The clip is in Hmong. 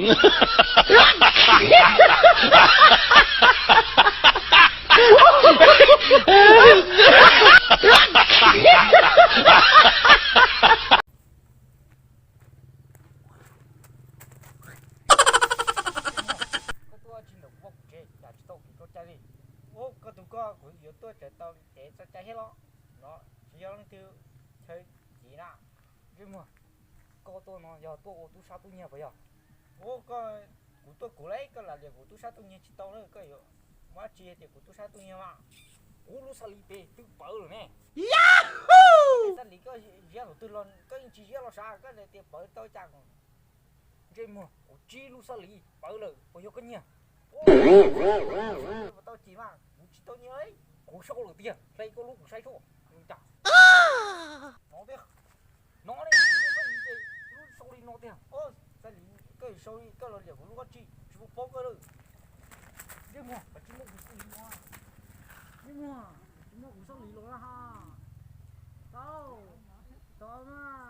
Koj tuaj tsis ntawm kuv, kuv tsev cas tsis tau kev tso cai li. Ua koj tus koj kuv yuav tuaj tseem tau kev tso cai thiab los? No tsis yog leej twg chaw civ na. Ntsej muag, koj tuaj no yog tuaj ua tub sab tub nyiag puas yog? Ua koj, kuv tuaj kuv lawm, koj lam liam kuv tub sab tub nyiag tsis tau na, koj yuav muab dab tsi tias kuv tub sab tub nyiag mas? Kuv lub xab lis pem twb pawv lawm ne. Xab lis koj ziab thaum twg los koj yeej tsis ziab los sav, koj tias pawv tau cas? Ntsej muag, kuv tsib lub xab lis pawv lawm puas yog koj nyiag? Tau cim mas kuv tsis tau nyiag li. Kuv sau lawm tiag, hle koj lub kuv saib sub. Cas no tiag, no ne, lub sau li no tiag. Xab lis koj sau li koj los liam kuv lub dab tsi, tsis paub koj lawm. Ntsej muag, koj tsis muab kuv xab lis los, ntsej muag, tsis muab kuv xab lis los na ha. Tau, tau mas.